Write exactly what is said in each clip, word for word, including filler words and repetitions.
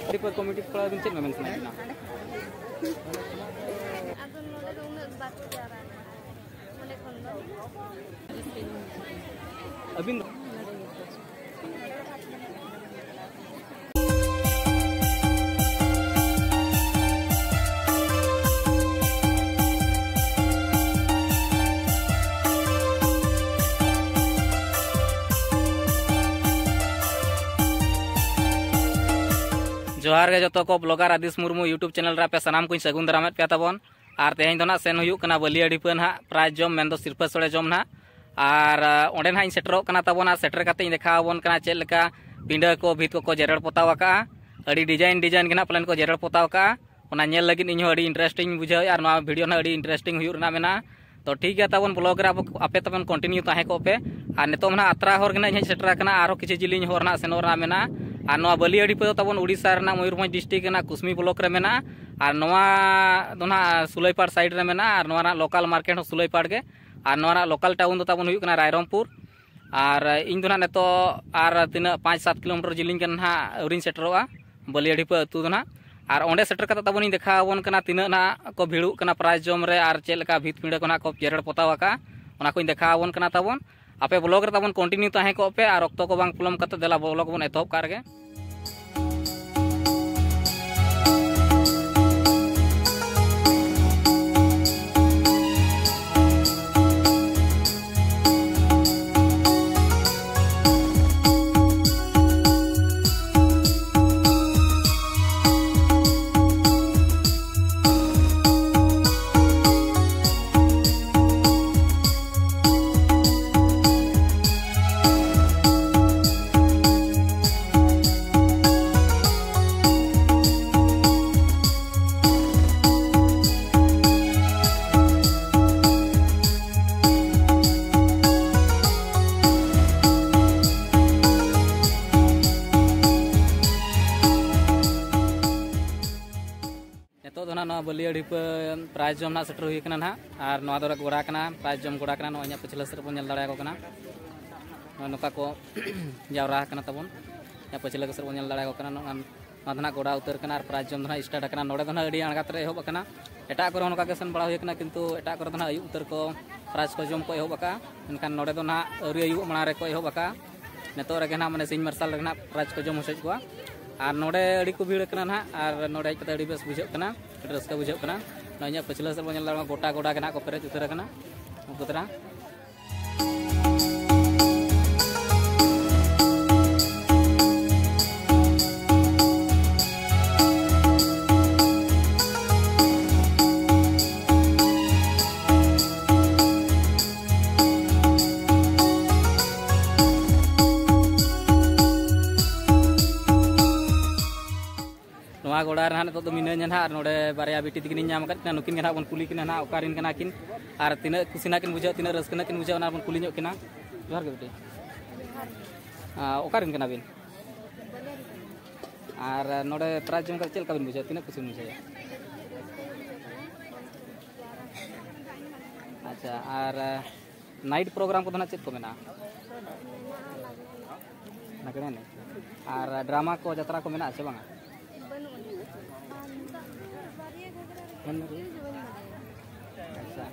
ᱟᱹᱰᱤ ᱯᱮ ᱠᱚᱢᱤᱴᱤ ᱠᱚᱲᱟ ᱟᱹᱵᱤᱱ ᱪᱮᱫ ᱢᱮᱢᱮᱱ ᱥᱟᱱᱟᱭᱮᱫ ᱵᱤᱱᱟ? ᱟᱫᱚ ᱱᱚᱰᱮ ᱫᱚ ᱩᱱᱟᱹᱜ ᱵᱟᱠᱚ ᱡᱟᱣᱨᱟ ᱠᱟᱱᱟ᱾ ᱚᱸᱰᱮ ᱠᱷᱚᱱ ᱫᱚ ᱟᱹᱵᱤᱱ ᱫᱚ? ᱡᱚᱦᱟᱨ ᱜᱮ ᱡᱚᱛᱚ ᱠᱚ, ᱵᱞᱚᱜᱟᱨ ᱟᱫᱤᱥ ᱢᱩᱨᱢᱩ YouTube ᱪᱮᱱᱮᱞ ᱨᱮ ᱟᱯᱮ ᱥᱟᱱᱟᱢ ᱠᱚᱧ ᱥᱟᱹᱜᱩᱱ ᱫᱟᱨᱟᱢᱮᱫ ᱯᱮᱭᱟ ᱛᱟᱵᱚᱱ᱾ ᱟᱨ ᱛᱮᱦᱮᱧ ᱫᱚ ᱱᱟᱜ ᱥᱮᱱ ᱦᱩᱭᱩᱜ ᱠᱟᱱᱟ ᱵᱟᱹᱞᱤᱭᱟᱹ ᱰᱷᱤᱯᱟᱹ ᱱᱟᱜ ᱯᱨᱟᱭᱤᱡᱽ ᱡᱚᱢ, ᱢᱮᱱᱫᱚ ᱥᱤᱨᱯᱟᱹ ᱥᱳᱲᱮ ᱡᱚᱢ ᱱᱟᱜ᱾ ᱟᱨ, ᱟ, ᱚᱸᱰᱮ ᱱᱟᱜ ᱤᱧ ᱥᱮᱴᱮᱨᱚᱜ ᱠᱟᱱᱟ ᱛᱟᱵᱚᱱ, ᱟᱨ ᱥᱮᱴᱮᱨ ᱠᱟᱛᱮ ᱤᱧ ᱫᱮᱠᱷᱟᱣ ᱟᱵᱚᱱ ᱠᱟᱱᱟ ᱪᱮᱫ ᱞᱮᱠᱟ ᱯᱤᱸᱰᱟᱹ ᱠᱚ, ᱵᱷᱤᱛ ᱠᱚᱠᱚ ᱡᱮᱨᱮᱲ ᱯᱚᱛᱟᱣ ᱟᱠᱟᱜᱼᱟ᱾ ᱟᱹᱰᱤ ᱰᱤᱡᱟᱭᱤᱱ ᱰᱤᱡᱟᱭᱤᱱ ᱜᱮ ᱱᱟᱜ ᱯᱟᱞᱮᱱ ᱠᱚ ᱡᱮᱨᱮᱲ ᱯᱚᱛᱟᱣ ᱟᱠᱟᱜᱼᱟ᱾ ᱚᱱᱟ ᱧᱮᱞ ᱞᱟᱹᱜᱤᱫ ᱤᱧ ᱦᱚᱸ ᱟᱹᱰᱤ ᱤᱱᱴᱟᱨᱮᱥᱴ ᱤᱧ ᱵᱩᱡᱷᱟᱹᱣᱮᱫᱼᱟ, ᱟᱨ ᱱᱚᱣᱟ ᱵᱷᱤᱰᱤᱭᱳ ᱱᱟᱜ ᱟᱹᱰᱤ ᱤᱱᱴᱟᱨᱮᱥᱴᱤᱝ ᱦᱩᱭᱩᱜ ᱨᱮᱱᱟᱜ ᱢᱮᱱᱟᱜᱼᱟ᱾ ᱛᱚ ᱴᱷᱤᱠ ᱜᱮᱭᱟ, ᱛᱟᱵᱚᱱ ᱵᱞᱚᱜ ᱨᱮ ᱟᱵᱚ, ᱟᱯᱮ ᱛᱟᱵᱚᱱ ᱠᱚᱱᱴᱤᱱᱤᱭᱩ ᱛᱟᱦᱮᱸ ᱠᱚᱜ ᱯᱮ᱾ ᱟᱨ ᱱᱤᱛᱚᱜ ᱱᱟᱜ ᱟᱛᱨᱟ ᱦᱚᱨ ᱜᱮ ᱱᱟᱜ ᱤᱧ ᱦᱮᱡ ᱥᱮᱴᱮᱨ ᱟᱠᱟᱱᱟ, ᱟᱨᱦᱚᱸ ᱠᱤᱪᱷᱩ ᱡᱤᱞᱤᱧ ᱦᱚᱨ ᱱᱟᱜ ᱥᱮᱱᱚᱜ ᱨᱮᱱᱟᱜ ᱢᱮᱱᱟᱜᱼᱟ᱾ ᱟᱨ ᱱᱚᱣᱟ ᱵᱟᱹᱞᱤᱭᱟᱹ ᱰᱷᱤᱯᱟᱹ ᱫᱚ ᱛᱟᱵᱚᱱ ᱩᱲᱤᱥᱥᱟ ᱨᱮᱱᱟᱜ ᱢᱚᱭᱩᱨᱵᱷᱚᱸᱡᱽ ᱰᱤᱥᱴᱨᱤᱠᱴ ᱨᱮᱱᱟᱜ ᱠᱩᱥᱢᱤ ᱵᱞᱚᱠ ᱨᱮ ᱢᱮᱱᱟᱜᱼᱟ᱾ ᱟᱨ ᱱᱚᱣᱟ ᱫᱚ ᱱᱟᱜ ᱥᱩᱞᱟᱹᱭᱯᱟᱲ ᱥᱟᱭᱤᱰ ᱨᱮ ᱢᱮᱱᱟᱜᱼᱟ, ᱟᱨ ᱱᱚᱣᱟ ᱨᱮᱱᱟᱜ ᱞᱳᱠᱟᱞ ᱢᱟᱨᱠᱮᱴ ᱦᱚᱸ ᱥᱩᱞᱟᱹᱭᱯᱟᱲ ᱜᱮ᱾ ᱟᱨ ᱱᱚᱣᱟ ᱨᱮᱱᱟᱜ ᱞᱳᱠᱟᱞ ᱴᱟᱣᱩᱱ ᱫᱚ ᱛᱟᱵᱚᱱ ᱦᱩᱭᱩᱜ ᱠᱟᱱᱟ ᱨᱟᱭᱨᱚᱝᱯᱩᱨ᱾ ᱟᱨ ᱤᱧ ᱫᱚ ᱱᱟᱜ ᱱᱤᱛᱚᱜ ᱟᱨ ᱛᱤᱱᱟᱹᱜ ᱯᱟᱸᱪ ᱥᱟᱛ ᱠᱤᱞᱳᱢᱤᱴᱟᱨ ᱡᱤᱞᱤᱧ ᱠᱟᱱᱟ ᱱᱟᱜ, ᱟᱹᱣᱨᱤᱧ ᱥᱮᱴᱮᱨᱚᱜᱼᱟ ᱵᱟᱹᱞᱤᱭᱟᱹ ᱰᱷᱤᱯᱟᱹ ᱟᱹᱛᱩ ᱫᱚ ᱱᱟᱜ᱾ ᱟᱨ ᱚᱸᱰᱮ ᱥᱮᱴᱮᱨ ᱠᱟᱛᱮ ᱛᱟᱵᱚᱱᱤᱧ ᱫᱮᱠᱷᱟᱣ ᱟᱵᱚᱱ ᱠᱟᱱᱟ ᱛᱤᱱᱟᱹᱜ ᱱᱟᱜ ᱠᱚ ᱵᱷᱤᱲᱚᱜ ᱠᱟᱱᱟ ᱯᱨᱟᱭᱤᱡᱽ ᱡᱚᱢ ᱨᱮ, ᱟᱨ ᱪᱮᱫ ᱞᱮᱠᱟ ᱵᱷᱤᱛ ᱯᱤᱸᱰᱟᱹ ᱠᱚ ᱱᱟᱜ ᱠᱚ ᱡᱮᱨᱮᱲ ᱯᱚᱛᱟᱣ ᱟᱠᱟᱜᱼᱟ, ᱚᱱᱟ ᱠᱚᱧ ᱫᱮᱠᱷᱟᱣ ᱟᱵᱚᱱ ᱠᱟᱱᱟ ᱛᱟᱵᱚᱱ᱾ ᱟᱯᱮ ᱵᱞᱚᱜ ᱨᱮ ᱛᱟᱵᱚᱱ ᱠᱚᱱᱴᱤᱱᱤᱭᱩ ᱛᱟᱦᱮᱸ ᱠᱚᱜ ᱯᱮ, ᱟᱨ ᱚᱠᱛᱚ ᱠᱚ ᱵᱟᱝ ᱯᱚᱞᱚᱢ ᱠᱟᱛᱮ ᱫᱮᱞᱟ ᱵᱞᱚᱜ ᱵᱚᱱ ᱮᱛᱚᱦᱚᱵ ᱠᱟᱜ ᱨᱮᱜᱮ᱾ ᱱᱤᱛᱚᱜ ᱫᱚ ᱱᱟᱜ ᱱᱚᱣᱟ ᱵᱟᱹᱞᱤᱭᱟᱹ ᱰᱷᱤᱯᱟᱹ ᱯᱨᱟᱭᱤᱡᱽ ᱡᱚᱢ ᱱᱟᱜ ᱥᱮᱴᱮᱨ ᱦᱩᱭ ᱠᱟᱱᱟ ᱱᱟᱜ, ᱟᱨ ᱱᱚᱣᱟ ᱫᱚ ᱜᱚᱲᱟ ᱠᱟᱱᱟ, ᱯᱨᱟᱭᱤᱡᱽ ᱡᱚᱢ ᱜᱚᱲᱟ ᱠᱟᱱᱟ᱾ ᱱᱚᱜᱼᱚᱭ ᱤᱧᱟᱹᱜ ᱯᱟᱹᱪᱷᱞᱟᱹ ᱥᱮᱫ ᱨᱮᱵᱚᱱ ᱧᱮᱞ ᱫᱟᱲᱮᱭᱟᱠᱚ ᱠᱟᱱᱟ, ᱱᱚᱜᱼᱚᱭ ᱱᱚᱝᱠᱟ ᱠᱚ ᱡᱟᱣᱨᱟ ᱟᱠᱟᱱᱟ ᱛᱟᱵᱚᱱ᱾ ᱯᱟᱹᱪᱷᱞᱟᱹ ᱠᱚ ᱥᱮᱫ ᱵᱚᱱ ᱧᱮᱞ ᱫᱟᱲᱮᱭᱟᱠᱚ ᱠᱟᱱᱟ, ᱱᱚᱜᱼᱚ ᱱᱚᱣᱟ ᱫᱚ ᱱᱟᱦᱟᱜ ᱜᱚᱰᱟ ᱩᱛᱟᱹᱨ ᱠᱟᱱᱟ ᱟᱨ ᱯᱨᱟᱭᱤᱡᱽ ᱡᱚᱢ ᱫᱚ ᱱᱟᱦᱟᱜ ᱥᱴᱟᱨᱴ ᱟᱠᱟᱱᱟ᱾ ᱱᱚᱰᱮ ᱫᱚ ᱱᱟᱦᱟᱜ ᱟᱹᱰᱤ ᱟᱬᱜᱟᱛ ᱨᱮ ᱮᱦᱚᱵ ᱟᱠᱟᱱᱟ᱾ ᱮᱴᱟᱜ ᱠᱚᱨᱮ ᱦᱚᱸ ᱱᱚᱝᱠᱟ ᱜᱮ ᱥᱮᱱ ᱵᱟᱲᱟ ᱦᱩᱭ ᱟᱠᱟᱱᱟ, ᱠᱤᱱᱛᱩ ᱮᱴᱟᱜ ᱠᱚᱨᱮ ᱫᱚ ᱱᱟᱦᱟᱜ ᱟᱹᱭᱩᱵ ᱩᱛᱟᱹᱨ ᱠᱚ ᱯᱨᱟᱭᱤᱡᱽ ᱠᱚ ᱡᱚᱢ ᱠᱚ ᱮᱦᱚᱵ ᱟᱠᱟᱜᱼᱟ, ᱢᱮᱱᱠᱷᱟᱱ ᱱᱚᱰᱮ ᱫᱚ ᱱᱟᱦᱟᱜ ᱟᱹᱣᱨᱤ ᱟᱹᱭᱩᱵᱚᱜ ᱢᱟᱲᱟᱝ ᱨᱮᱠᱚ ᱮᱦᱚᱵ ᱟᱠᱟᱜᱼᱟ᱾ ᱱᱤᱛᱚᱜ ᱨᱮᱜᱮ ᱱᱟᱦᱟᱜ ᱢᱟᱱᱮ ᱥᱤᱧ ᱢᱟᱨᱥᱟᱞ ᱨᱮ ᱱᱟᱦᱟᱜ ᱯᱨᱟᱭᱤᱡᱽ ᱠᱚ ᱡᱚᱢ ᱦᱚᱪᱚᱭᱮᱫ ᱠᱚᱣᱟ᱾ ᱟᱨ ᱱᱚᱰᱮ ᱟᱹᱰᱤ ᱠᱚ ᱵᱷᱤᱲ ᱟᱠᱟᱱᱟ ᱱᱟᱦᱟᱜ, ᱟᱨ ᱱᱚᱰᱮ ᱦᱮᱡ ᱠᱟᱛᱮ ᱟᱹᱰᱤ ᱵᱮᱥ ᱵᱩᱡᱷᱟᱹᱜ ᱠᱟᱱᱟ, ᱟᱹᱰᱤ ᱨᱟᱹᱥᱠᱟᱹ ᱵᱩᱡᱷᱟᱹᱜ ᱠᱟᱱᱟ᱾ ᱱᱚᱜᱼᱚᱭ ᱤᱧᱟᱹᱜ ᱯᱟᱹᱪᱷᱞᱟᱹ ᱥᱮᱫ ᱵᱚᱱ ᱧᱮᱞ ᱫᱟᱲᱮᱭᱟᱜᱼᱟ, ᱜᱚᱴᱟ ᱜᱚᱰᱟ ᱜᱮ ᱱᱟᱦᱟᱜ ᱠᱚ ᱯᱮᱨᱮᱡ ᱩᱛᱟᱹᱨ ᱟᱠᱟᱱᱟ ᱩᱱᱠᱩ ᱛᱟᱨᱟ᱾ ᱱᱚᱣᱟ ᱜᱚᱰᱟ ᱨᱮ ᱱᱟᱦᱟᱜ ᱱᱤᱛᱚᱜ ᱫᱚ ᱢᱤᱱᱟᱹᱧᱟ ᱱᱟᱦᱟᱜ, ᱟᱨ ᱱᱚᱰᱮ ᱵᱟᱨᱭᱟ ᱵᱤᱴᱤ ᱛᱟᱹᱠᱤᱱᱤᱧ ᱧᱟᱢ ᱟᱠᱟᱫ ᱠᱤᱱᱟ, ᱱᱩᱠᱤᱱ ᱜᱮ ᱱᱟᱦᱟᱜ ᱵᱚᱱ ᱠᱩᱞᱤ ᱠᱤᱱᱟ ᱱᱟᱦᱟᱜ ᱚᱠᱟ ᱨᱮᱱ ᱠᱟᱱᱟ ᱠᱤᱱ ᱟᱨ ᱛᱤᱱᱟᱹᱜ ᱠᱩᱥᱤ ᱱᱟᱦᱟᱜ ᱠᱤᱱ ᱵᱩᱡᱷᱟᱹᱣᱟ, ᱛᱤᱱᱟᱹᱜ ᱨᱟᱹᱥᱠᱟᱹ ᱱᱟᱦᱟᱜ ᱠᱤᱱ ᱵᱩᱡᱷᱟᱹᱣᱟ, ᱚᱱᱟ ᱵᱚᱱ ᱠᱩᱞᱤ ᱧᱚᱜ ᱠᱤᱱᱟ᱾ ᱡᱚᱦᱟᱨ ᱜᱮ ᱵᱤᱴᱤ᱾ ᱟᱨ ᱚᱠᱟ ᱨᱮᱱ ᱠᱟᱱᱟ ᱵᱤᱱ? ᱟᱨ ᱱᱚᱰᱮ ᱯᱨᱟᱭᱤᱡᱽ ᱡᱚᱢ ᱠᱟᱛᱮ ᱪᱮᱫ ᱞᱮᱠᱟ ᱵᱤᱱ ᱵᱩᱡᱷᱟᱹᱣᱟ, ᱛᱤᱱᱟᱹᱜ ᱠᱩᱥᱤ ᱵᱤᱱ ᱵᱩᱡᱷᱟᱹᱣᱟ? ᱟᱪᱪᱷᱟ, ᱟᱨ ᱱᱟᱭᱤᱴ ᱯᱨᱳᱜᱨᱟᱢ ᱠᱚᱫᱚ ᱱᱟᱜ ᱪᱮᱫ ᱠᱚ ᱢᱮᱱᱟᱜᱼᱟ? ᱞᱟᱜᱽᱲᱮ ᱮᱱᱮᱡ᱾ ᱟᱨ ᱰᱨᱟᱢᱟ ᱠᱚ, ᱡᱟᱛᱨᱟ ᱠᱚ ᱢᱮᱱᱟᱜᱼᱟ ᱥᱮ ᱵᱟᱝᱟ? ᱵᱟᱹᱱᱩᱜ ᱟᱹᱱᱤᱡ᱾ ᱵᱟᱹᱱᱩᱜ᱾ ᱟᱪᱪᱷᱟ,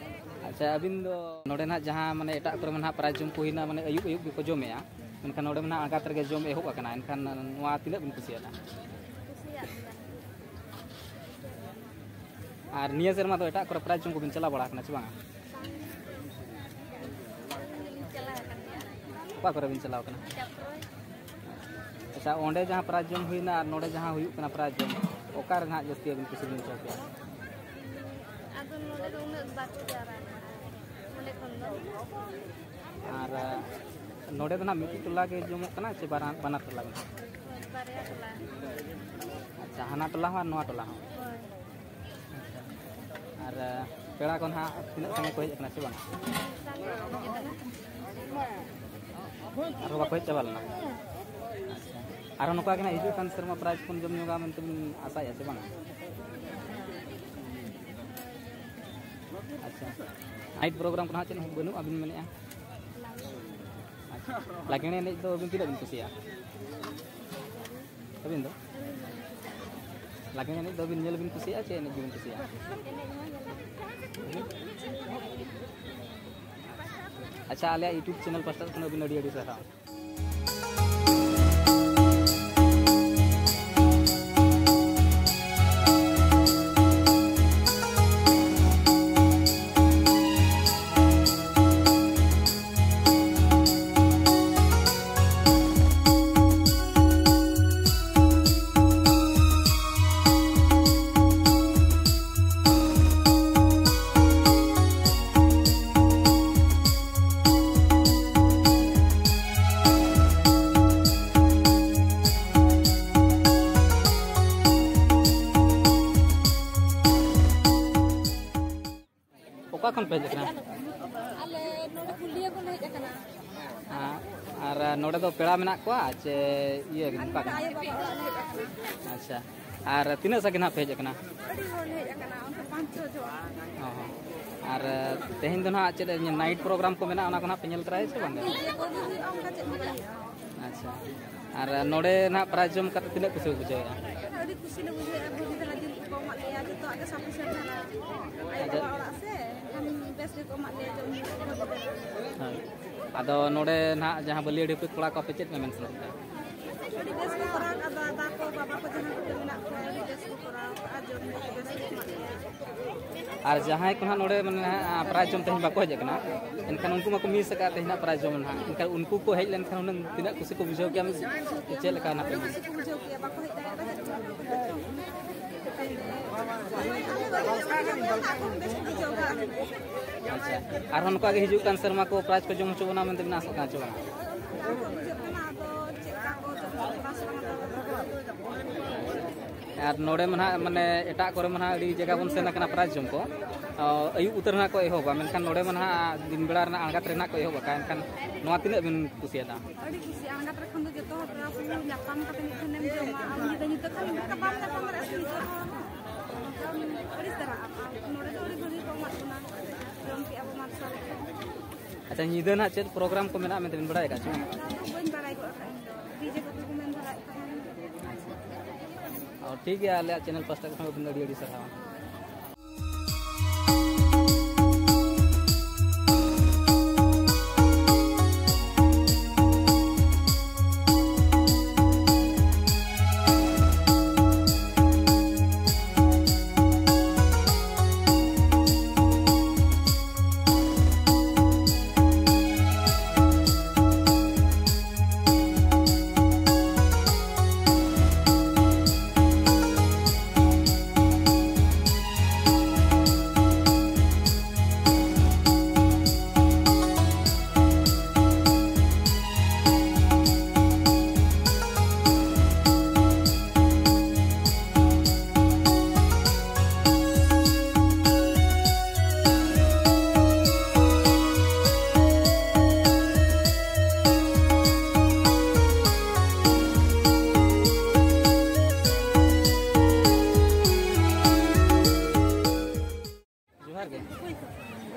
ᱟᱪᱪᱷᱟ, ᱟᱹᱵᱤᱱ ᱫᱚ ᱱᱚᱰᱮ ᱱᱟᱜ ᱡᱟᱦᱟᱸ ᱢᱟᱱᱮ ᱮᱴᱟᱜ ᱠᱚᱨᱮ ᱢᱟ ᱱᱟᱜ ᱯᱨᱟᱭᱤᱡᱽ ᱡᱚᱢ ᱠᱚ ᱦᱩᱭᱱᱟ, ᱢᱟᱱᱮ ᱟᱹᱭᱩᱵ ᱟᱹᱭᱩᱵ ᱜᱮᱠᱚ ᱡᱚᱢᱮᱜᱼᱟ, ᱢᱮᱱᱠᱷᱟᱱ ᱱᱚᱰᱮ ᱢᱟ ᱱᱟᱜ ᱟᱬᱜᱟᱛ ᱨᱮᱜᱮ ᱡᱚᱢ ᱮᱦᱚᱵ ᱟᱠᱟᱱᱟ, ᱮᱱᱠᱷᱟᱱ ᱱᱚᱣᱟ ᱛᱤᱱᱟᱹᱜ ᱵᱤᱱ ᱠᱩᱥᱤᱭᱟᱫᱟ? ᱠᱩᱥᱤᱭᱟᱜ ᱜᱮᱭᱟ᱾ ᱟᱨ ᱱᱤᱭᱟᱹ ᱥᱮᱨᱢᱟ ᱫᱚ ᱮᱴᱟᱜ ᱠᱚᱨᱮ ᱯᱨᱟᱭᱤᱡᱽ ᱡᱚᱢ ᱠᱚᱵᱤᱱ ᱪᱟᱞᱟᱣ ᱵᱟᱲᱟ ᱟᱠᱟᱱᱟ ᱥᱮ ᱵᱟᱝᱟ? ᱪᱟᱞᱟᱣ ᱟᱠᱟᱱ ᱜᱮᱭᱟ᱾ ᱚᱠᱟ ᱠᱚᱨᱮ ᱵᱤᱱ ᱪᱟᱞᱟᱣ ᱟᱠᱟᱱᱟ? ᱪᱟᱯᱨᱚᱭ᱾ ᱟᱪᱪᱷᱟ, ᱚᱸᱰᱮ ᱡᱟᱦᱟᱸ ᱯᱨᱟᱭᱤᱡᱽ ᱡᱚᱢ ᱦᱩᱭᱱᱟ ᱟᱨ ᱱᱚᱰᱮ ᱡᱟᱦᱟᱸ ᱦᱩᱭᱩᱜ ᱠᱟᱱᱟ ᱯᱨᱟᱭᱤᱡᱽ ᱡᱚᱢ, ᱚᱠᱟ ᱨᱮ ᱱᱟᱦᱟᱜ ᱡᱟᱹᱥᱛᱤ ᱟᱹᱵᱤᱱ ᱠᱩᱥᱤ ᱵᱤᱱ ᱟᱹᱭᱠᱟᱹᱣ ᱠᱮᱜᱼᱟ? ᱟᱫᱚ ᱱᱚᱰᱮ ᱫᱚ ᱩᱱᱟᱹᱜ ᱵᱟᱠᱚ ᱡᱟᱣᱨᱟ ᱠᱟᱱᱟ ᱱᱚᱰᱮ ᱠᱷᱚᱱ ᱫᱚ᱾ ᱟᱨ ᱱᱚᱰᱮ ᱫᱚ ᱱᱟᱦᱟᱜ ᱢᱤᱫᱴᱤᱡ ᱴᱚᱞᱟ ᱜᱮ ᱡᱚᱢᱚᱜ ᱠᱟᱱᱟ ᱥᱮ ᱵᱟᱱᱟᱨ, ᱵᱟᱱᱟᱨ ᱴᱚᱞᱟ ᱜᱮ ᱱᱟᱦᱟᱜ? ᱦᱳᱭ, ᱵᱟᱨᱭᱟ ᱴᱚᱞᱟ᱾ ᱟᱪᱪᱷᱟ, ᱦᱟᱱᱟ ᱴᱚᱞᱟ ᱦᱚᱸ ᱟᱨ ᱱᱚᱣᱟ ᱴᱚᱞᱟ ᱦᱚᱸ? ᱦᱳᱭ᱾ ᱟᱨ ᱯᱮᱲᱟ ᱠᱚ ᱱᱟᱦᱟᱜ ᱛᱤᱱᱟᱹᱜ ᱥᱟᱸᱜᱮ ᱠᱚ ᱦᱮᱡ ᱟᱠᱟᱱᱟ ᱥᱮ ᱵᱟᱝ? ᱟᱨᱦᱚᱸ ᱵᱟᱠᱚ ᱦᱮᱡ ᱪᱟᱵᱟ ᱞᱮᱱᱟ? ᱟᱪᱪᱷᱟ, ᱟᱨᱦᱚᱸ ᱱᱚᱝᱠᱟ ᱜᱮ ᱱᱟᱦᱟᱜ ᱦᱤᱡᱩᱜ ᱠᱟᱱ ᱥᱮᱨᱢᱟ ᱯᱨᱟᱭᱤᱡᱽ ᱵᱚᱱ ᱡᱚᱢ ᱧᱚᱜᱟ ᱢᱮᱱᱛᱮ ᱵᱚᱱ ᱟᱥᱟᱭᱮᱫᱼᱟ ᱥᱮ ᱵᱟᱝ? ᱟᱪᱪᱷᱟ, ᱱᱟᱭᱤᱴ ᱯᱨᱳᱜᱨᱟᱢ ᱠᱚ ᱱᱟᱦᱟᱜ ᱪᱮᱫ ᱦᱚᱸ ᱵᱟᱹᱱᱩᱜᱼᱟ ᱵᱤᱱ ᱢᱮᱱᱮᱫᱼᱟ? ᱟᱪᱪᱷᱟ, ᱞᱟᱜᱽᱬᱮ ᱮᱱᱮᱡ ᱫᱚ ᱟᱹᱵᱤᱱ ᱛᱤᱱᱟᱹᱜ ᱵᱤᱱ ᱠᱩᱥᱤᱭᱟᱜᱼᱟ? ᱟᱹᱵᱤᱱ ᱫᱚ ᱞᱟᱜᱽᱬᱮ ᱮᱱᱮᱡ ᱫᱚ ᱵᱤᱱ ᱧᱮᱞ ᱵᱤᱱ ᱠᱩᱥᱤᱭᱟᱜᱼᱟ ᱪᱮ ᱮᱱᱮᱡ ᱜᱮᱵᱤᱱ ᱠᱩᱥᱤᱭᱟᱜᱼᱟ? ᱟᱪᱪᱷᱟ, ᱟᱞᱮᱭᱟᱜ YouTube channel ᱯᱟᱥᱴᱟ ᱠᱷᱚᱱ ᱟᱹᱵᱤᱱ ᱟᱹᱰᱤ ᱟᱹᱰᱤ ᱥᱟᱨᱦᱟᱣ᱾ ᱚᱠᱟ ᱠᱷᱚᱱ ᱯᱮ ᱦᱮᱡ ᱟᱠᱟᱱᱟ? ᱟᱞᱮ ᱱᱚᱰᱮ ᱠᱩᱞᱰᱤᱦᱟ ᱠᱷᱚᱱ ᱞᱮ ᱦᱮᱡ ᱟᱠᱟᱱᱟ᱾ ᱟᱨ ᱱᱚᱰᱮ ᱫᱚ ᱯᱮᱲᱟ ᱢᱮᱱᱟᱜ ᱠᱚᱣᱟ ᱪᱮ ᱤᱭᱟᱹ ᱱᱚᱝᱠᱟ? ᱟᱪᱪᱷᱟ, ᱟᱨ ᱛᱤᱱᱟᱹᱜ ᱥᱟᱸᱜᱮ ᱱᱟᱦᱟᱜ ᱯᱮ ᱦᱮᱡ ᱟᱠᱟᱱᱟ? ᱟᱹᱰᱤ ᱦᱚᱲ ᱞᱮ ᱦᱮᱡ ᱟᱠᱟᱱᱟ, ᱚᱱᱠᱟ ᱯᱟᱸᱪ ᱪᱷᱚ ᱡᱚᱱ᱾ ᱚ ᱦᱚᱸ᱾ ᱟᱨ ᱛᱮᱦᱮᱧ ᱫᱚ ᱱᱟᱦᱟᱜ ᱪᱮᱫ ᱱᱟᱭᱤᱴ ᱯᱨᱳᱜᱨᱟᱢ ᱠᱚ ᱢᱮᱱᱟᱜᱼᱟ, ᱚᱱᱟ ᱠᱚ ᱱᱟᱦᱟᱜ ᱯᱮ ᱧᱮᱞ ᱛᱚᱨᱟᱭᱟ ᱥᱮ ᱵᱟᱝ? ᱰᱤᱡᱮ ᱠᱚᱜᱮ ᱦᱩᱭᱩᱜᱼᱟ, ᱚᱱᱠᱟ ᱪᱮᱫ ᱦᱚᱸ ᱵᱟᱝ ᱦᱩᱭᱩᱜᱼᱟ᱾ ᱟᱪᱪᱷᱟ, ᱟᱨ ᱱᱚᱰᱮ ᱱᱟᱦᱟᱜ ᱯᱨᱟᱭᱤᱡᱽ ᱡᱚᱢ ᱠᱟᱛᱮ ᱛᱤᱱᱟᱹᱜ ᱠᱩᱥᱤ ᱯᱮ ᱵᱩᱡᱷᱟᱹᱣᱮᱫᱼᱟ? ᱟᱹᱰᱤ ᱠᱩᱥᱤ ᱞᱮ ᱵᱩᱡᱷᱟᱹᱣᱮᱫᱼᱟ, ᱵᱷᱟᱹᱜᱤ ᱫᱷᱟᱨᱟ ᱡᱤᱞ ᱠᱚᱠᱚ ᱮᱢᱟᱜ ᱞᱮᱭᱟ, ᱡᱚᱛᱚᱣᱟᱜ ᱜᱮ ᱥᱟᱯᱷᱤᱥᱤᱭᱮᱱᱴ ᱫᱷᱟᱨᱟ᱾ ᱟᱭᱳ ᱟᱪᱪᱷᱟ᱾ ᱵᱟᱵᱟ ᱚᱲᱟᱜ ᱥᱮ, ᱮᱱᱠᱷᱟᱱ ᱵᱮᱥ ᱜᱮᱠᱚ ᱮᱢᱟᱜ ᱞᱮᱭᱟ ᱡᱚᱢ ᱧᱩ ᱠᱚ ᱵᱷᱟᱹᱜᱤ ᱫᱷᱟᱨᱟ᱾ ᱦᱳᱭ᱾ ᱟᱫᱚ ᱱᱚᱰᱮ ᱱᱟᱦᱟᱜ ᱡᱟᱦᱟᱸ ᱵᱟᱹᱞᱤᱭᱟᱹᱲᱤ ᱠᱚᱲᱟ ᱠᱚ, ᱟᱯᱮ ᱪᱮᱫ ᱯᱮ ᱢᱮᱱ ᱥᱟᱱᱟᱭᱮᱫ ᱯᱮᱭᱟ? ᱟᱹᱰᱤ ᱵᱮᱥ ᱠᱚ ᱠᱚᱨᱟᱣ ᱠᱟᱫᱟ, ᱫᱟᱫᱟ ᱠᱚ, ᱵᱟᱵᱟ ᱠᱚ ᱡᱟᱦᱟᱸ ᱠᱚ ᱢᱮᱱᱟᱜ ᱠᱚᱣᱟ, ᱟᱹᱰᱤ ᱵᱮᱥ ᱠᱚ ᱠᱚᱨᱟᱣ ᱠᱟᱜᱼᱟ, ᱡᱚᱢ ᱧᱩ ᱠᱚ ᱵᱮᱥ ᱠᱚ ᱮᱢᱟᱜ ᱞᱮᱭᱟ᱾ ᱟᱨ ᱡᱟᱦᱟᱸᱭ ᱠᱚ ᱱᱟᱦᱟᱜ ᱱᱚᱰᱮ ᱢᱟᱱᱮ ᱱᱟᱦᱟᱜ ᱯᱨᱟᱭᱤᱡᱽ ᱡᱚᱢ ᱛᱮᱦᱮᱧ ᱵᱟᱠᱚ ᱦᱮᱡ ᱟᱠᱟᱱᱟ, ᱮᱱᱠᱷᱟᱱ ᱩᱱᱠᱩ ᱢᱟᱠᱚ ᱢᱤᱥ ᱟᱠᱟᱫ ᱛᱮᱦᱮᱧᱟᱜ ᱯᱨᱟᱭᱤᱡᱽ ᱡᱚᱢ ᱱᱟᱦᱟᱜ, ᱮᱱᱠᱷᱟᱱ ᱩᱱᱠᱩ ᱠᱚ ᱦᱮᱡ ᱞᱮᱱᱠᱷᱟᱱ ᱦᱩᱱᱟᱹᱝ ᱛᱤᱱᱟᱹᱜ ᱠᱩᱥᱤ ᱠᱚ ᱵᱩᱡᱷᱟᱹᱣ ᱠᱮᱭᱟ, ᱪᱮᱫ ᱞᱮᱠᱟ ᱱᱟᱦᱟᱜ ᱯᱮ ᱟᱹᱰᱤ ᱢᱮᱱᱟ? ᱠᱩᱥᱤ ᱠᱚ ᱵᱩᱡᱷᱟᱹᱣ ᱠᱮᱭᱟ, ᱵᱟᱠᱚ ᱦᱮᱡ ᱫᱟᱲᱮᱭᱟᱫᱟ, ᱦᱮᱡ ᱠᱚᱜᱼᱟ ᱠᱚ᱾ ᱟᱪᱪᱷᱟ, ᱟᱨᱦᱚᱸ ᱱᱚᱝᱠᱟ ᱜᱮ ᱦᱤᱡᱩᱜ ᱠᱟᱱ ᱥᱮᱨᱢᱟ ᱠᱚ ᱯᱨᱟᱭᱤᱡᱽ ᱠᱚ ᱡᱚᱢ ᱦᱚᱪᱚ ᱵᱚᱱᱟ ᱢᱮᱱᱛᱮ ᱵᱮᱱ ᱟᱥᱚᱜ ᱠᱟᱱᱟ ᱪᱮ ᱵᱟᱝ? ᱵᱩᱡᱷᱟᱹᱜ ᱠᱟᱱᱟ, ᱟᱫᱚ ᱪᱮᱫ ᱞᱮᱠᱟ ᱠᱚ ᱡᱚᱢ ᱦᱚᱪᱚ ᱵᱚᱱᱟ ᱥᱮ ᱵᱟᱝ, ᱟᱫᱚ ᱟᱨ ᱱᱚᱰᱮ ᱢᱟ ᱱᱟᱦᱟᱜ ᱢᱟᱱᱮ ᱮᱴᱟᱜ ᱠᱚᱨᱮ ᱢᱟ ᱱᱟᱦᱟᱜ ᱟᱹᱰᱤ ᱡᱟᱭᱜᱟ ᱵᱚᱱ ᱥᱮᱱ ᱟᱠᱟᱱᱟ ᱯᱨᱟᱭᱤᱡᱽ ᱡᱚᱢ ᱠᱚ, ᱚ, ᱟᱹᱭᱩᱵ ᱩᱛᱟᱹᱨ ᱱᱟᱦᱟᱜ ᱠᱚ ᱮᱦᱚᱵᱟ, ᱢᱮᱱᱠᱷᱟᱱ ᱱᱚᱰᱮ ᱢᱟ ᱱᱟᱦᱟᱜ ᱫᱤᱱ ᱵᱮᱲᱟ ᱨᱮᱱᱟᱜ ᱟᱬᱜᱟᱛ ᱨᱮ ᱱᱟᱦᱟᱜ ᱠᱚ ᱮᱦᱚᱵ ᱟᱠᱟᱫᱼᱟ, ᱮᱱᱠᱷᱟᱱ ᱱᱚᱣᱟ ᱛᱤᱱᱟᱹᱜ ᱵᱤᱱ ᱠᱩᱥᱤᱭᱟᱫᱟ? ᱟᱹᱰᱤ ᱠᱩᱥᱤ, ᱟᱬᱜᱟᱛ ᱨᱮ ᱠᱷᱚᱱ ᱫᱚ ᱡᱚᱛᱚ ᱦᱚᱲ ᱯᱮᱲᱟ ᱠᱚ ᱧᱟᱯᱟᱢ ᱠᱟᱛᱮ ᱢᱤᱫ ᱴᱷᱮᱱᱮᱢ ᱡᱚᱢᱟ, ᱟᱨ ᱧᱤᱫᱟᱹ ᱧᱩᱛᱟᱹ ᱠᱷᱟᱱ ᱚᱱᱠᱟ ᱵᱟᱢ ᱧᱟᱯᱟᱢ ᱫᱟᱲᱮᱭᱟᱜᱼᱟ ᱥᱮ ᱱᱤᱛᱚᱜ ᱫᱚ᱾ ᱟᱹᱰᱤ ᱥᱟᱨᱦᱟᱣ, ᱟᱨ ᱱᱚᱰᱮ ᱫᱚ ᱟᱹᱰᱤ ᱵᱷᱟᱹᱜᱤ ᱠᱚ ᱮᱢᱟᱜ ᱵᱚᱱᱟ, ᱡᱚᱢ ᱠᱮᱜᱼᱟ ᱵᱚ ᱢᱟᱨᱥᱟᱞ᱾ ᱟᱪᱪᱷᱟ, ᱧᱤᱫᱟᱹ ᱱᱟᱦᱟᱜ ᱪᱮᱫ ᱯᱨᱳᱜᱨᱟᱢ ᱠᱚ ᱢᱮᱱᱟᱜᱼᱟ ᱢᱮᱱᱛᱮ ᱵᱤᱱ ᱵᱟᱲᱟᱭ ᱟᱠᱟᱫ ᱪᱮ? ᱚᱱᱟ ᱫᱚ ᱵᱟᱹᱧ ᱵᱟᱲᱟᱭ ᱜᱚᱫ ᱟᱠᱟᱫᱼᱟ ᱤᱧ ᱫᱚ, ᱰᱤᱡᱮ ᱠᱚᱜᱮ ᱠᱚ ᱢᱮᱱ ᱫᱷᱟᱨᱟᱭᱮᱫ ᱛᱟᱦᱮᱸᱱ᱾ ᱴᱷᱤᱠ ᱜᱮᱭᱟ, ᱟᱞᱮᱭᱟᱜ ᱪᱮᱱᱮᱞ ᱯᱟᱥᱴᱟ ᱠᱷᱚᱱ ᱟᱹᱵᱤᱱ ᱫᱚ ᱟᱹᱰᱤ ᱟᱹᱰᱤ ᱥᱟᱨᱦᱟᱣ᱾ ᱡᱚᱦᱟᱨ ᱜᱮ᱾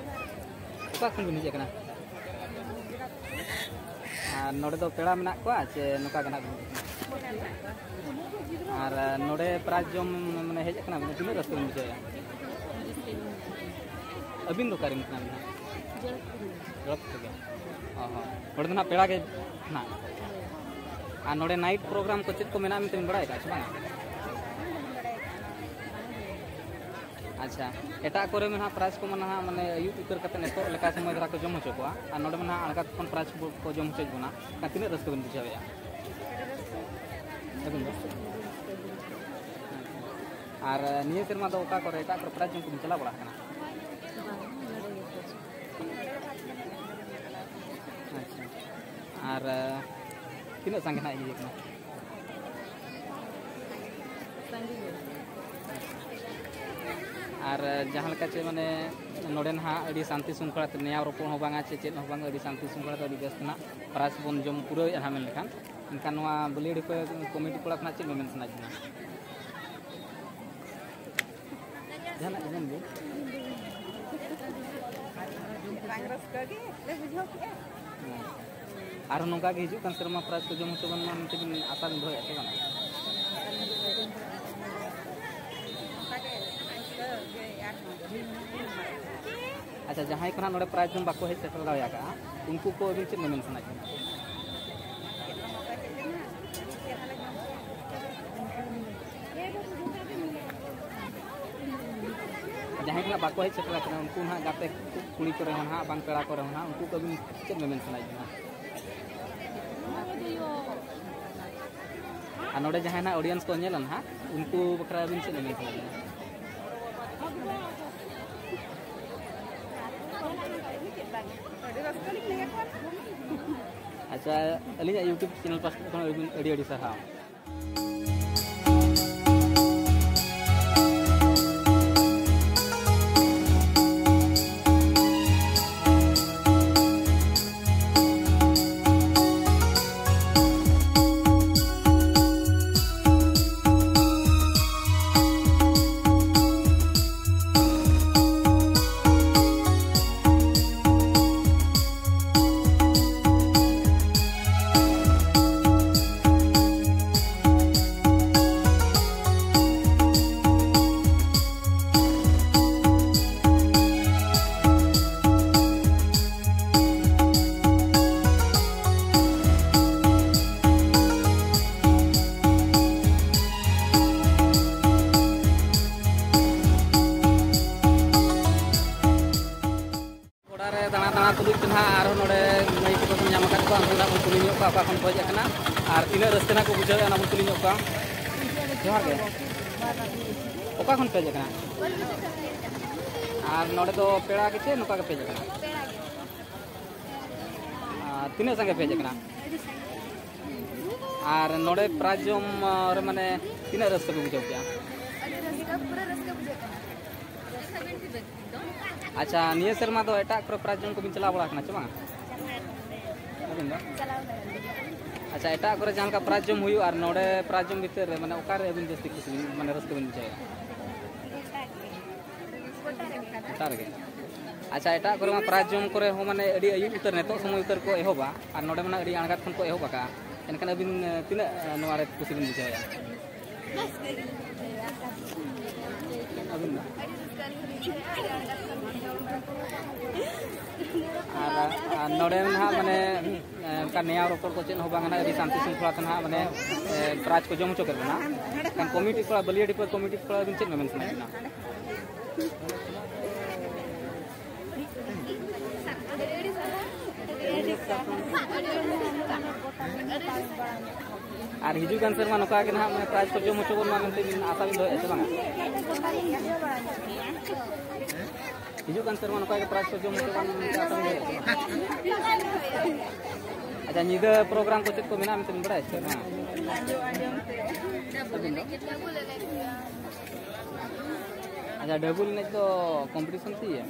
ᱚᱠᱟ ᱠᱷᱚᱱ ᱵᱤᱱ ᱦᱮᱡ ᱟᱠᱟᱱᱟ? ᱟᱨ ᱱᱚᱰᱮ ᱫᱚ ᱯᱮᱲᱟ ᱢᱮᱱᱟᱜ ᱠᱚᱣᱟ ᱪᱮ ᱱᱚᱝᱠᱟ ᱜᱮ ᱱᱟᱜ ᱵᱤᱱ ᱦᱮᱡ ᱟᱠᱟᱱᱟ? ᱟᱨ ᱱᱚᱰᱮ ᱯᱨᱟᱭᱤᱡᱽ ᱡᱚᱢ ᱢᱟᱱᱮ ᱦᱮᱡ ᱟᱠᱟᱱᱟ ᱵᱤᱱ, ᱛᱤᱱᱟᱹᱜ ᱨᱟᱹᱥᱠᱟᱹ ᱵᱤᱱ ᱵᱩᱡᱷᱟᱹᱣᱮᱫᱼᱟ? ᱟᱹᱵᱤᱱ ᱫᱚ ᱚᱠᱟᱨᱮᱱ ᱠᱟᱱᱟ ᱵᱤᱱ ᱦᱟᱸᱜ? ᱡᱚᱲᱚᱯ ᱠᱚᱜᱮ᱾ ᱚ ᱦᱚᱸ, ᱱᱚᱰᱮ ᱫᱚ ᱱᱟᱜ ᱯᱮᱲᱟ ᱜᱮ ᱦᱮᱱᱟᱜ᱾ ᱟᱨ ᱱᱚᱰᱮ ᱱᱟᱭᱤᱴ ᱯᱨᱳᱜᱨᱟᱢ ᱠᱚ ᱪᱮᱫ ᱠᱚ ᱢᱮᱱᱟᱜᱼᱟ ᱢᱮᱱᱛᱮ ᱵᱤᱱ ᱵᱟᱲᱟᱭ ᱟᱠᱟᱫᱼᱟ ᱥᱮ ᱵᱟᱝᱟ? ᱟᱪᱪᱷᱟ, ᱮᱴᱟᱜ ᱠᱚᱨᱮ ᱢᱟ ᱱᱟᱦᱟᱜ ᱯᱨᱟᱭᱤᱡᱽ ᱠᱚᱢᱟ ᱱᱟᱦᱟᱜ ᱢᱟᱱᱮ ᱟᱹᱭᱩᱵ ᱩᱛᱟᱹᱨ ᱠᱟᱛᱮ ᱱᱤᱛᱚᱜ ᱞᱮᱠᱟ ᱥᱚᱢᱚᱭ ᱫᱷᱟᱨᱟ ᱠᱚ ᱡᱚᱢ ᱦᱚᱪᱚ ᱠᱚᱣᱟ, ᱟᱨ ᱱᱚᱰᱮ ᱢᱟ ᱱᱟᱦᱟᱜ ᱟᱬᱜᱟᱛ ᱠᱷᱚᱱ ᱯᱨᱟᱭᱤᱡᱽ ᱠᱚ ᱡᱚᱢ ᱦᱚᱪᱚᱭᱮᱫ ᱵᱚᱱᱟ᱾ ᱮᱱᱠᱷᱟᱱ ᱛᱤᱱᱟᱹᱜ ᱨᱟᱹᱥᱠᱟᱹ ᱵᱤᱱ ᱵᱩᱡᱷᱟᱹᱣᱮᱫᱼᱟ? ᱟᱹᱵᱤᱱ ᱫᱚ? ᱟᱨ ᱱᱤᱭᱟᱹ ᱥᱮᱨᱢᱟ ᱫᱚ ᱚᱠᱟ ᱠᱚᱨᱮ, ᱮᱴᱟᱜ ᱠᱚᱨᱮ ᱯᱨᱟᱭᱤᱡᱽ ᱡᱚᱢ ᱠᱚᱵᱤᱱ ᱪᱟᱞᱟᱣ ᱵᱟᱲᱟ ᱟᱠᱟᱱᱟ? ᱟᱪᱪᱷᱟ, ᱟᱨ ᱛᱤᱱᱟᱹᱜ ᱥᱟᱸᱜᱮ ᱱᱟᱜ ᱤᱭᱟᱹ ᱠᱟᱱᱟ? ᱟᱨ ᱡᱟᱦᱟᱸ ᱞᱮᱠᱟ ᱪᱮ ᱢᱟᱱᱮ ᱱᱚᱰᱮ ᱱᱟᱦᱟᱜ ᱟᱹᱰᱤ ᱥᱟᱱᱛᱤ ᱥᱩᱝᱠᱷᱚᱲᱟ ᱛᱮ ᱱᱮᱭᱟᱣ ᱨᱚᱯᱚᱲ ᱦᱚᱸ ᱵᱟᱝᱟ ᱪᱮ ᱪᱮᱫ ᱦᱚᱸ ᱵᱟᱝᱟ, ᱟᱹᱰᱤ ᱥᱟᱱᱛᱤ ᱥᱩᱝᱠᱷᱚᱲᱟ ᱛᱮ ᱟᱹᱰᱤ ᱵᱮᱥ ᱛᱮ ᱱᱟᱜ ᱯᱨᱟᱭᱤᱡᱽ ᱵᱚᱱ ᱡᱚᱢ ᱯᱩᱨᱟᱹᱣᱮᱫᱼᱟ ᱱᱟᱦᱟᱜ ᱢᱮᱱ ᱞᱮᱠᱷᱟᱱ᱾ ᱮᱱᱠᱷᱟᱱ ᱱᱚᱣᱟ ᱵᱟᱹᱞᱤᱭᱟᱹᱲᱤ ᱠᱚᱢᱤᱴᱤ ᱯᱟᱲᱟ ᱠᱷᱚᱱᱟᱜ ᱪᱮᱫ ᱢᱮᱢᱮᱱ ᱥᱟᱱᱟᱭᱮᱫ ᱵᱮᱱᱟ? ᱡᱟᱦᱟᱱᱟᱜ ᱜᱮ ᱢᱮᱱ ᱵᱤᱱ᱾ ᱵᱟᱝ ᱨᱟᱹᱥᱠᱟᱹ ᱜᱮ ᱞᱮ ᱵᱩᱡᱷᱟᱹᱣ ᱠᱮᱜᱼᱟ᱾ ᱦᱮᱸ᱾ ᱟᱨᱦᱚᱸ ᱱᱚᱝᱠᱟ ᱜᱮ ᱦᱤᱡᱩᱜ ᱠᱟᱱ ᱥᱮᱨᱢᱟ ᱯᱨᱟᱭᱤᱡᱽ ᱠᱚ ᱡᱚᱢ ᱦᱚᱪᱚ ᱵᱚᱱ ᱢᱟ ᱢᱮᱱᱛᱮ ᱵᱤᱱ ᱟᱥᱟ ᱵᱤᱱ ᱫᱚᱦᱚᱭᱮᱫᱼᱟ ᱥᱮ ᱵᱟᱝ? ᱟᱪᱪᱷᱟ, ᱡᱟᱦᱟᱸᱭ ᱠᱚ ᱱᱟᱦᱟᱜ ᱱᱚᱰᱮ ᱯᱨᱟᱭᱤᱡᱽ ᱡᱚᱢ ᱵᱟᱠᱚ ᱦᱮᱡ ᱥᱮᱴᱮᱨ ᱫᱟᱲᱮ ᱟᱠᱟᱫᱼᱟ, ᱩᱱᱠᱩ ᱠᱚ ᱟᱹᱵᱤᱱ ᱪᱮᱫ ᱢᱮᱢᱮᱱ ᱥᱟᱱᱟᱭᱮᱫ ᱵᱤᱱᱟ? ᱡᱟᱦᱟᱸᱭ ᱠᱚ ᱱᱟᱦᱟᱜ ᱵᱟᱠᱚ ᱦᱮᱡ ᱥᱮᱴᱮᱨ ᱟᱠᱟᱱᱟ, ᱩᱱᱠᱩ ᱱᱟᱦᱟᱜ ᱜᱟᱛᱮ ᱠᱩᱲᱤ ᱠᱚᱨᱮ ᱦᱚᱸ ᱱᱟᱦᱟᱜ, ᱵᱟᱝ ᱯᱮᱲᱟ ᱠᱚᱨᱮ ᱦᱚᱸ ᱱᱟᱦᱟᱜ, ᱩᱱᱠᱩ ᱠᱚ ᱟᱹᱵᱤᱱ ᱪᱮᱫ ᱢᱮᱢᱮᱱ ᱥᱟᱱᱟᱭᱮᱫ ᱵᱤᱱᱟ? ᱟᱨ ᱱᱚᱰᱮ ᱡᱟᱦᱟᱸᱭ ᱱᱟᱦᱟᱜ audience ᱠᱚ ᱧᱮᱞᱟ ᱱᱟᱦᱟᱜ, ᱩᱱᱠᱩ ᱵᱟᱠᱷᱨᱟ ᱟᱹᱵᱤᱱ ᱪᱮᱫ ᱢᱮᱢᱮᱱ ᱥᱟᱱᱟᱭᱮᱫ ᱵᱤᱱᱟ? ᱟᱪᱪᱷᱟ, ᱟᱹᱞᱤᱧᱟᱜ YouTube channel ᱯᱟᱥᱴᱟ ᱠᱷᱚᱱ ᱟᱹᱰᱤ, ᱟᱹᱰᱤ ᱟᱹᱰᱤ ᱥᱟᱨᱦᱟᱣ᱾ ᱜᱚᱰᱟ ᱨᱮ ᱫᱟᱬᱟ ᱫᱟᱬᱟ ᱛᱩᱞᱩᱡ ᱛᱮ ᱱᱟᱦᱟᱜ ᱟᱨᱦᱚᱸ ᱱᱚᱰᱮ ᱢᱟᱹᱭ ᱛᱟᱠᱚ ᱵᱚᱱ ᱧᱟᱢ ᱟᱠᱟᱫ ᱠᱚᱣᱟ, ᱩᱱᱠᱩ ᱱᱟᱦᱟᱜ ᱵᱚᱱ ᱠᱩᱞᱤ ᱧᱚᱜ ᱠᱚᱣᱟ, ᱚᱠᱟ ᱠᱷᱚᱱ ᱠᱚ ᱦᱮᱡ ᱟᱠᱟᱱᱟ ᱟᱨ ᱛᱤᱱᱟᱹᱜ ᱨᱟᱹᱥᱠᱟᱹ ᱱᱟᱦᱟᱜ ᱠᱚ ᱵᱩᱡᱷᱟᱹᱣᱮᱫᱼᱟ, ᱚᱱᱟ ᱵᱚᱱ ᱠᱩᱞᱤ ᱧᱚᱜ ᱠᱚᱣᱟ᱾ ᱡᱚᱦᱟᱨ ᱜᱮ᱾ ᱚᱠᱟ ᱠᱷᱚᱱ ᱯᱮ ᱦᱮᱡ ᱟᱠᱟᱱᱟ? ᱟᱨ ᱱᱚᱰᱮ ᱫᱚ ᱯᱮᱲᱟ ᱜᱮᱪᱮ ᱱᱚᱝᱠᱟ ᱜᱮᱯᱮ ᱦᱮᱡ ᱟᱠᱟᱱᱟ? ᱟᱨ ᱛᱤᱱᱟᱹᱜ ᱥᱟᱸᱜᱮ ᱯᱮ ᱦᱮᱡ ᱟᱠᱟᱱᱟ? ᱟᱨ ᱱᱚᱰᱮ ᱯᱨᱟᱭᱤᱡᱽ ᱡᱚᱢ ᱨᱮ ᱢᱟᱱᱮ ᱛᱤᱱᱟᱹᱜ ᱨᱟᱹᱥᱠᱟᱹ ᱯᱮ ᱵᱩᱡᱷᱟᱹᱣ ᱠᱮᱜᱼᱟ? ᱟᱹᱰᱤ ᱨᱟᱹᱥᱠᱟᱹ, ᱯᱩᱨᱟᱹ ᱨᱟᱹᱥᱠᱟᱹ ᱵᱩᱡᱷᱟᱹᱜ ᱠᱟᱱᱟ᱾ ᱟᱪᱪᱷᱟ, ᱱᱤᱭᱟᱹ ᱥᱮᱨᱢᱟ ᱫᱚ ᱮᱴᱟᱜ ᱠᱚᱨᱮ ᱯᱨᱟᱭᱤᱡᱽ ᱡᱚᱢ ᱠᱚᱵᱤᱱ ᱪᱟᱞᱟᱣ ᱵᱟᱲᱟ ᱟᱠᱟᱱᱟ ᱪᱮ ᱵᱟᱝ? ᱟᱹᱵᱤᱱ ᱫᱚ? ᱪᱟᱞᱟᱣ ᱟᱠᱟᱱᱟ᱾ ᱟᱪᱪᱷᱟ, ᱮᱴᱟᱜ ᱠᱚᱨᱮ ᱡᱟᱦᱟᱸ ᱞᱮᱠᱟ ᱯᱨᱟᱭᱤᱡᱽ ᱡᱚᱢ ᱦᱩᱭᱩᱜᱼᱟ ᱟᱨ ᱱᱚᱰᱮ ᱯᱨᱟᱭᱤᱡᱽ ᱡᱚᱢ ᱵᱷᱤᱛᱤᱨ ᱨᱮ ᱢᱟᱱᱮ ᱚᱠᱟᱨᱮ ᱟᱹᱵᱤᱱ ᱡᱟᱹᱥᱛᱤ ᱠᱩᱥᱤ ᱵᱤᱱ, ᱢᱟᱱᱮ ᱨᱟᱹᱥᱠᱟᱹ ᱵᱤᱱ ᱵᱩᱡᱷᱟᱹᱣᱟ? ᱜᱚᱴᱟ ᱨᱮᱜᱮ᱾ ᱜᱚᱴᱟ ᱨᱮᱜᱮ᱾ ᱟᱪᱪᱷᱟ, ᱮᱴᱟᱜ ᱠᱚᱨᱮ ᱢᱟ ᱯᱨᱟᱭᱤᱡᱽ ᱡᱚᱢ ᱠᱚᱨᱮ ᱦᱚᱸ ᱢᱟᱱᱮ ᱟᱹᱰᱤ ᱟᱹᱭᱩᱵ ᱩᱛᱟᱹᱨ, ᱱᱤᱛᱚᱜ ᱥᱚᱢᱚᱭ ᱩᱛᱟᱹᱨ ᱠᱚ ᱮᱦᱚᱵᱟ ᱟᱨ ᱱᱚᱰᱮ ᱢᱟ ᱟᱹᱰᱤ ᱟᱬᱜᱟᱛ ᱠᱷᱚᱱ ᱠᱚ ᱮᱦᱚᱵ ᱟᱠᱟᱫᱼᱟ᱾ ᱮᱱᱠᱷᱟᱱ ᱟᱹᱵᱤᱱ, ᱮ, ᱛᱤᱱᱟᱹᱜ, ᱮ, ᱱᱚᱣᱟ ᱨᱮ ᱠᱩᱥᱤ ᱵᱤᱱ ᱵᱩᱡᱷᱟᱹᱣᱮᱫᱼᱟ? ᱨᱟᱹᱥᱠᱟᱹ ᱜᱮᱞᱤᱧ ᱵᱩᱡᱷᱟᱹᱣᱮᱫᱼᱟ᱾ ᱟᱹᱵᱤᱱ ᱫᱚ? ᱟᱹᱰᱤ ᱨᱟᱹᱥᱠᱟᱹ ᱟᱹᱞᱤᱧ ᱦᱚᱸᱞᱤᱧ ᱟᱨ ᱟᱨ ᱱᱚᱰᱮ ᱱᱟᱦᱟᱜ ᱢᱟᱱᱮ ᱚᱱᱠᱟ ᱱᱮᱭᱟᱣ ᱨᱚᱯᱚᱲ ᱠᱚ ᱪᱮᱫ ᱦᱚᱸ ᱵᱟᱝ ᱠᱟᱱᱟ, ᱟᱹᱰᱤ ᱥᱟᱱᱛᱤ ᱥᱤᱝᱠᱷᱚᱞᱟ ᱛᱮ ᱱᱟᱦᱟᱜ ᱢᱟᱱᱮ ᱯᱨᱟᱭᱤᱡᱽ ᱠᱚ ᱡᱚᱢ ᱦᱚᱪᱚ ᱠᱮᱫ ᱵᱚᱱᱟ᱾ ᱮᱱᱠᱷᱟᱱ ᱠᱚᱢᱤᱴᱤ ᱠᱚᱲᱟ, ᱵᱟᱹᱞᱤᱭᱟᱹᱰᱤ ᱯᱟᱹᱨ ᱠᱚᱢᱤᱴᱤ ᱠᱚᱲᱟ ᱟᱹᱵᱤᱱ ᱪᱮᱫ ᱢᱮᱢᱮᱱ ᱥᱟᱱᱟᱭᱮᱫ ᱵᱤᱱᱟ? ᱟᱨ ᱦᱤᱡᱩᱜ ᱠᱟᱱ ᱥᱮᱨᱢᱟ ᱱᱚᱝᱠᱟ ᱜᱮ ᱱᱟᱦᱟᱜ ᱢᱟᱱᱮ ᱯᱨᱟᱭᱤᱡᱽ ᱠᱚ ᱡᱚᱢ ᱦᱚᱪᱚ ᱵᱚᱱ ᱢᱟ ᱢᱮᱱᱛᱮ ᱵᱤᱱ ᱟᱥᱟ ᱵᱤᱱ ᱫᱚᱦᱚᱭᱮᱫᱼᱟ ᱥᱮ ᱵᱟᱝᱟ? ᱦᱤᱡᱩᱜ ᱠᱟᱱ ᱥᱮᱨᱢᱟ ᱱᱚᱝᱠᱟ ᱜᱮ ᱯᱨᱟᱭᱤᱡᱽ ᱠᱚ ᱡᱚᱢ ᱦᱚᱪᱚ ᱵᱚᱱ ᱢᱮᱱᱛᱮ ᱟᱥᱟ ᱵᱤᱱ ᱫᱚᱦᱚᱭᱮᱫᱼᱟ ᱥᱮ ᱵᱟᱝᱟ? ᱟᱪᱪᱷᱟ, ᱧᱤᱫᱟᱹ ᱯᱨᱳᱜᱨᱟᱢ ᱠᱚ ᱪᱮᱫ ᱠᱚ ᱢᱮᱱᱟᱜᱼᱟ ᱢᱮᱱᱛᱮ ᱵᱤᱱ ᱵᱟᱲᱟᱭᱟ ᱥᱮ ᱵᱟᱝᱟ? ᱟᱪᱪᱷᱟ, ᱰᱟᱹᱵᱩᱞ ᱮᱱᱮᱡ ᱫᱚ ᱠᱚᱢᱯᱤᱴᱤᱥᱚᱱ ᱥᱮ ᱤᱭᱟᱹ?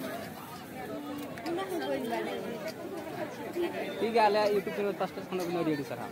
ᱴᱷᱤᱠ ᱜᱮᱭᱟ, ᱟᱞᱮᱭᱟᱜ YouTube ᱪᱮᱱᱮᱞ ᱯᱟᱥᱴᱟ ᱠᱷᱚᱱ ᱟᱹᱵᱤᱱ ᱟᱹᱰᱤ ᱟᱹᱰᱤ ᱥᱟᱨᱦᱟᱣ᱾